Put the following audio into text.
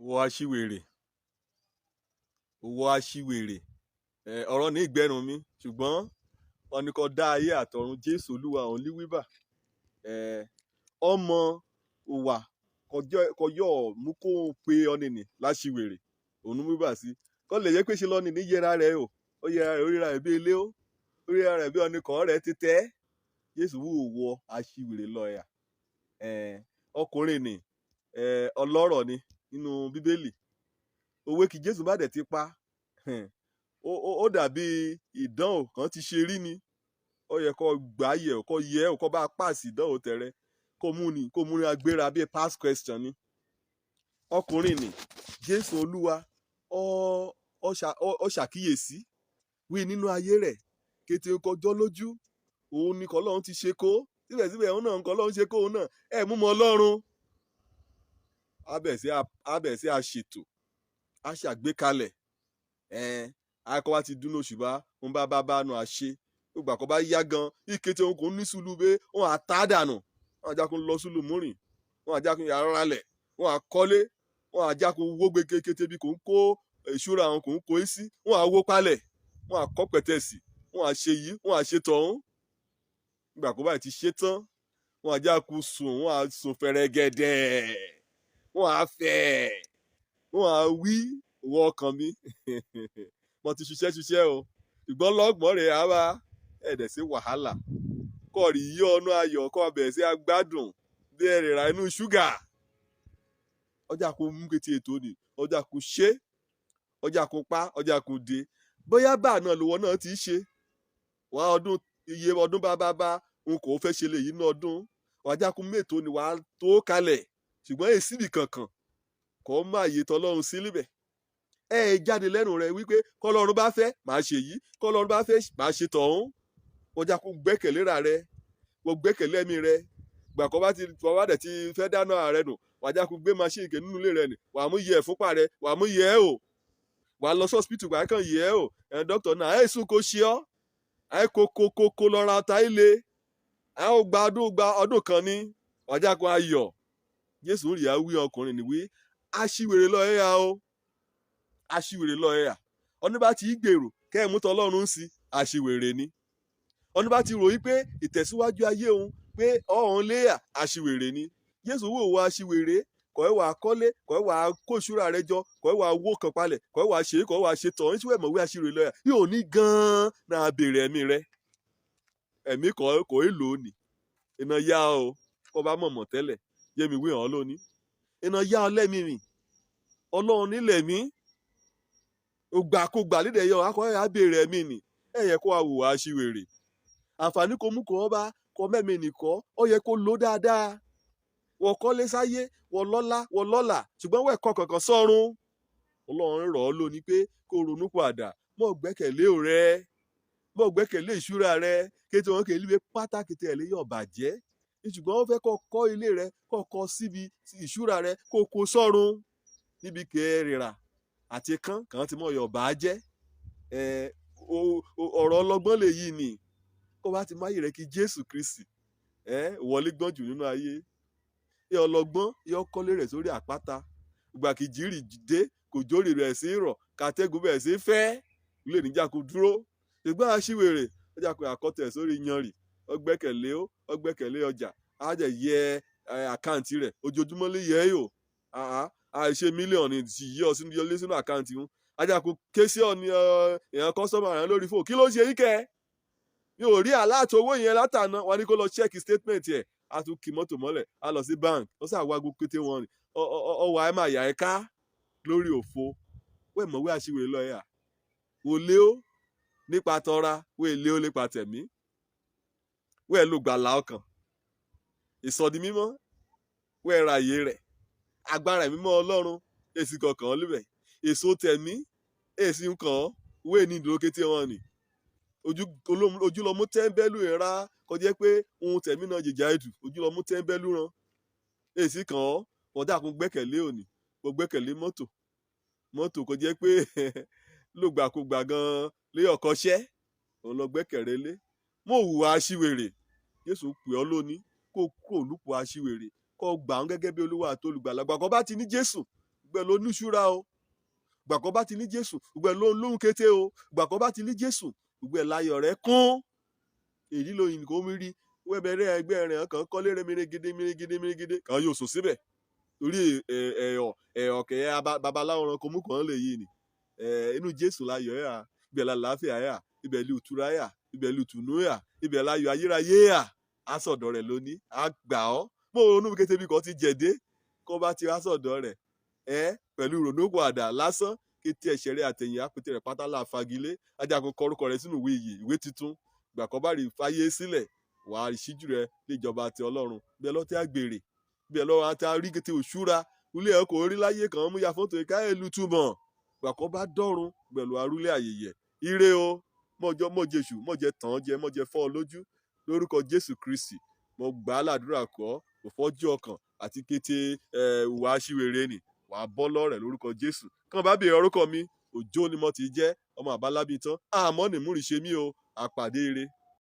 Wọ aṣiwèrè, wọ aṣiwèrè. Ọ̀rọ̀ ní ìgbẹ́rùn mi, ṣùgbọ́n wọn ní kó dá ayé àtọ̀run, Jésù Olúwa òun lí wíbà. Ọmọ òwà kọjọ́ mú kó pe ọ̀nìnì láṣiwèrè òun wíbà sí kọ́ lè yẹ pé ṣe lọ́nìí ní yẹra rẹ̀ o, ó yẹra rẹ̀, ó ríra rẹ̀ bí ilé, ó ríra rẹ̀ bí ọ̀nìkan rẹ̀ ti tẹ́. Jésù wò wọ aṣiwèrè lọ́ọ̀yà. Ọkùnrin ni ọlọ́rọ̀ ni nínú Bíbélì. Òwe kí Jésù bá dẹ̀ ti pa, ó dàbí ìdánwò kan ti ṣe rí ni. Ó yẹ kó gbà yẹ, kó yẹ, kó bá pàṣẹ ìdánwò tẹ̀rẹ̀, kó mú ni, kó mú ní agbéra bíi pass question ni. Ọkùnrin ni Jésù Olúwa ó ṣàkíyèsí wí nínú ayé rẹ̀ kété kọjọ́ lójú òun ni kọlọ́run ti ṣe kó, síbẹ̀síbẹ̀ òun náà kọlọ́run ṣe kó, òun náà ẹ̀ mú mọ́ Ọlọ́run. Abẹ̀ sí àṣètò, a ṣàgbékalẹ̀ ẹ̀ akọ́ wa ti dún oṣù bá ń bá bá bá nu àṣe gbogbo àkọ́ bá yá gan ike tí òun kò ní sùúrù bẹ́ wọn à tá dànù, wọn àjákun lọ sùúrù múrìn, wọn àjákun yàrá ralẹ̀, wọn àkọ́lé, wọn àjákun wógbé kékeré bí kò ń kó ìṣúra àwọn kò ń kó sí, wọn à wó palẹ̀, wọn à kọ́ pẹ̀tẹ́sì, wọn à ṣe yìí, wọn à ṣe tọ̀hún. Nígbà kó báyìí ti ṣe tán, wọn àjákun sùn, wọn à sùn fẹ̀rẹ̀gẹ̀dẹ̀, wọn à fẹ̀, wọn à wí wọ ọkàn mi, mo ti ṣiṣẹ́ ṣiṣẹ́ o, ṣùgbọ́n lọ́gbọ̀n rẹ̀ á wá ẹ̀ẹ́dẹ̀ sí wàhálà kọ́ rí yí ọ̀nà ayọ̀ kọ́ bẹ̀rẹ̀ sí agbádùn bí ẹ̀rẹ̀ rà inú ṣúgà. Ọjà kò mú kété ètò ni, ọjà kò ṣe, ọjà kò pa, ọjà kò dé. Bóyá bá náà lówó náà ti ṣe wà ọdún iye ọdún bá bá bá n kò fẹ́ ṣe lè yí ní ọdún ọjà kò mẹ́tò ni wàá tó kalẹ̀, ṣùgbọ́n èsì bì kankan kò má yé tọlọ́run sí níbẹ̀. Ẹ ẹ jáde lẹ́nu rẹ wípé kọlọ́run bá fẹ́ màá ṣe yìí, kọlọ́run bá fẹ́ màá ṣe tọ̀hún. Ọjà kò gbẹ́kẹ̀lé ra rẹ, kò gbẹ́kẹ̀lé ẹ̀mí rẹ. Gbà kọ́ bá ti kọ́ bá dẹ̀ ti fẹ́ dáná rẹ nù, wàá kó gbé machine kè nínú ilé rẹ nì, wàá mú yẹ ẹ̀fúnpá rẹ, wàá mú yẹ ẹ́ o, wàá lọ sọ́spítù, wàá kàn yẹ ẹ́ o. Ẹ̀ dókítà náà ẹ̀ sùn kó ṣe ọ́, ẹ̀ kó kó kó kó lọ́ra ta ilé ẹ̀ ó gba ọdún, gba ọdún kan ní wàá kó ayọ̀. Jésù ń rí àwí ọkùnrin nìwé aṣiwèrè lọ ẹ̀yà o, aṣiwèrè lọ ẹ̀yà. Ọdún bá ti gbèrò kẹ́ ẹ̀ mú tọlọ́run sí, aṣiwèrè ni. Ọdún bá ti rò wípé ìtẹ̀síwájú ayé òun pé ọ̀hún léyà, aṣiwèrè ni. Jésù wò wọ aṣiwèrè, kọ́ ẹ̀ wà kọ́lé, kọ́ ẹ̀ wà kó ìṣúra rẹ jọ, kọ́ ẹ̀ wà wó kan palẹ̀, kọ́ ẹ̀ wà ṣe, kọ́ ẹ̀ wà ṣe tọ̀ ọ́n síwẹ̀ mọ̀wé aṣiwèrè lọ́yà yóò ní gan-an náà béèrè ẹ̀mí rẹ. Ẹ̀mí kọ́ kò í lò ó ní iná yá o, kọ́ bá mọ̀mọ̀ tẹ́lẹ̀ yémi wí hàn lónìí iná yá ọ lẹ́mìí mi ọlọ́run nílẹ̀ mi ògbàkúgbà lédè yọ akọ ẹ̀ á béèrè ẹ̀mí ni ẹ̀ yẹ kó wa wò aṣiwèrè. Àǹfààní kò mú kó ọ bá kọ mẹ́mi nìkọ́ ọ yẹ kó lò dáadáa. Wọ́n kọ́lé sáyé, wọ́n lọ́lá, wọ́n lọ́là, ṣùgbọ́n wọ́n ẹ̀kọ́ kankan sọ́run. Ọlọ́run rọ̀ ọ́ lónìí pé kó ronú padà, mọ́ gbẹ́kẹ̀lé rẹ, mọ́ gbẹ́kẹ̀lé ìṣúra rẹ kété wọn kì í lé pátákì tẹ̀ lé yọ̀ bàjẹ́, ṣùgbọ́n wọ́n fẹ́ kó kọ́ ilé rẹ, kó kọ́ síbi ìṣúra rẹ, kó kó sọ́run níbi kẹrìnrà àti kán kàn ti mọ̀ yọ̀ bàjẹ́. Ọ̀rọ̀ ọlọ́gbọ́n lè yí ni kó bá ti máyè rẹ kí Jésù Kristi wọlé gbọ́n jù nínú ayé. Ẹ ọlọ́gbọ́n yọ kọ́lé rẹ̀ sórí àpáta, ìgbà kí jìrì dé kò jórì rẹ̀ sí rọ̀, kàtẹ́gùn bẹ̀rẹ̀ sí fẹ́ ilé níjà kò dúró. Ṣùgbọ́n aṣiwèrè ọjà kò àkọ́tẹ̀ sórí yanrì, ó gbẹ́kẹ̀lé, ó gbẹ́kẹ̀lé ọjà, á jẹ́ yẹ àkáǹtì rẹ̀ ojoojúmọ́ lè yẹ yò àìṣe mílíọ̀nù ti yí ọ sínú lé sínú àkáǹtì wọn. Ajá kò ké sí ọ ní èèyàn kọ́sọ́mà rẹ̀ lórí fóònù, kí ló ń ṣe yín kẹ́ mi ò rí aláàtò owó yẹn látàná. Wọn ní kó lọ check statement ẹ̀, á tún kì mọ́tò mọ́lẹ̀, á lọ sí bank, ó sì àwa gbogbo kété wọn rìn ọwọ́ ẹ máa yà ẹ́ ká lórí òfo. Wẹ́ẹ̀ mọ̀wé aṣiwèrè lọ́ọ̀yà wò lé ó nípa tọ́ra, wẹ́ẹ̀ lé ó nípa tẹ̀mí, wẹ́ẹ̀ ló gbàlà ọkàn ìsọdi mímọ́, wẹ́ẹ̀ ra àyè rẹ̀ agbára ìmímọ́ Ọlọ́run èsì kankan líbẹ̀ èso tẹ̀mí èsì nǹkan wẹ́ẹ̀ ní ìdúró kété wọn ni ojúlọmú tẹ́ńbẹ́lú ìra kọjá pé ohun tẹ̀mí náà jìjà ètù ojúlọmú tẹ́ńbẹ́lú ràn èsì kàn ọ́ kọjá kó gbẹ́kẹ̀lé òní, kó gbẹ́kẹ̀lé mọ́tò mọ́tò kò jẹ́ pé lògbàkúgbà gan-an lé ọ̀kọ́ṣẹ́ òun lọ gbẹ́kẹ̀rẹ́ lé mọ́ òwúwa aṣiwèrè. Jésù pè ọ́ lónìí kó kúrò lúpọ̀ aṣiwèrè, kó gbà ń gẹ́gẹ́ bí Olúwa àti olùgbàlà. Gbà kó bá ti ní Jésù Gbẹ ló níṣúra o. Gbàkọ́ bá ti ní Jésù, gbẹ ló ń lóhùn kété o. Gbàkọ́ bá ti ní Jésù, gbẹ láyọ̀ rẹ kún. Èyí lóyìn kò mí rí wẹ́bẹ̀rẹ̀ ẹgbẹ́ rẹ̀ kàn kọ́lé rẹ̀ mìrìngìdì mìrìngìdì mìrìngìdì kan yóò sùn síbẹ̀ torí ẹ̀ọ̀ ẹ̀ọ̀ kẹ̀ babaláwo ran kò mú kàn lè yìí ni. Inú Jésù láyọ̀ ẹ̀ à, ibẹ̀ la làáfíà ẹ̀ à, ibẹ̀ lu ìtura ẹ̀ à, ibẹ̀ lu ìtùnú ẹ̀ à, ibẹ̀ láyọ̀ ayérayé ẹ̀ à. Á sọ̀dọ̀ rẹ̀ lóní, á gbà ọ́. Mo ronú kété bí kan ti jẹ̀dé kó bá ti wá sọ̀dọ̀ rẹ̀ ẹ́ pẹ̀lú ìrònúpìwàdà lásán, kété ẹ̀ṣẹ̀ rẹ̀ àtẹ̀yìn àpètè rẹ̀ pátá là fagilé. Ajagun kọ orúkọ rẹ̀ sínú ìwé ìyè, ìwé tuntun. Ìgbà kan bá rí fáyé sílẹ̀, wàá ìṣíjú rẹ̀ níjọba ti Ọlọ́run. Bẹ́ẹ̀ lọ́tí àgbèrè, bẹ́ẹ̀ lọ́wọ́ àti àrí kété òṣúra ilé ẹ̀ kò rí láyé kan mú ya fọ́tò ìka ẹ̀ lùtùmọ̀. Ìgbà kan bá dọ́run pẹ̀lú arúlé àyèyẹ̀. Ire o, mọ̀jọ mọ̀jẹ̀ṣù, mọ̀jẹ̀ tàn jẹ, mọ̀jẹ̀ fọ́ ọ lójú lórúkọ Jésù Kristi. Mo gbà á ládùúrà kọ́ kò fọ́jú ọkàn àti kété ìwà aṣiwèrè nì wàá bọ́ lọ́rẹ̀ lórúkọ Jésù. Kàn bá béèrè orúkọ mi, Òjó ni mo ti jẹ́, ọmọ àbálábí tán. Àmọ́ nìmúrì ṣe mí o, àpàdé ire.